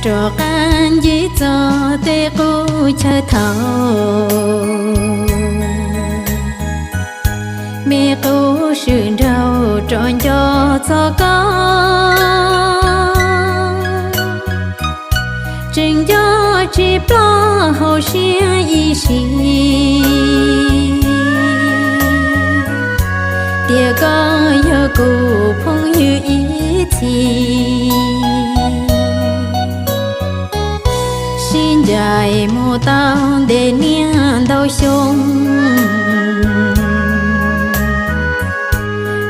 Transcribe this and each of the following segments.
Rov qab ncig txog tej qub chaw thaum me qub swm nraug rov nco txog koj, tseem nco tsis ploj hauv siab ib sim, tias koj yog kuv phooj ywg ib txhis. Sib ncaim mus tau ntev niaj ntau xyoo,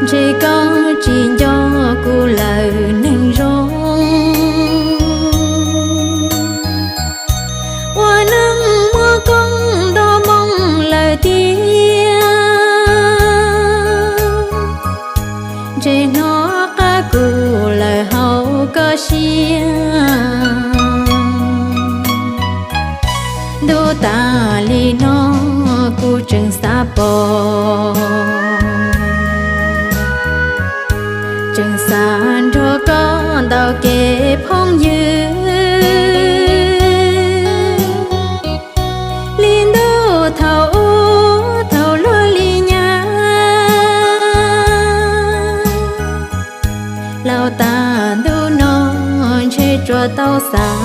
ntshe koj tsis nco kuv lawm neeg zoo. Ua neej muaj koob nto moo lawm tiag, ntshe hnov qab kuv lawm hauv koj siab. Ntuj, tas li no kuv tseem xav pom, tseem xav nrog koj ntaus kev phooj ywg li ntuj thaum ub thaum luag li nyab. Laus tas ntuj no ntshe tsuas tau xav,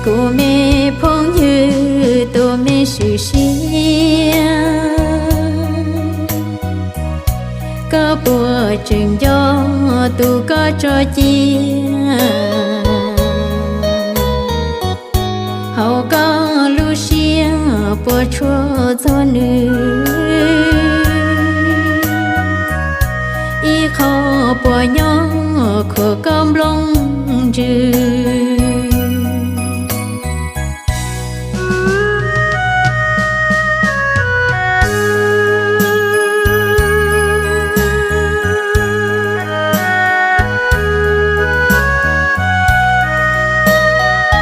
kuv me phooj ywg tus me swm siab, koj puas tseem nco tus koj tso cia hauv koj lub siab puas tshua txog nws, ib qho puas nyob khuam koj nplooj ntsws.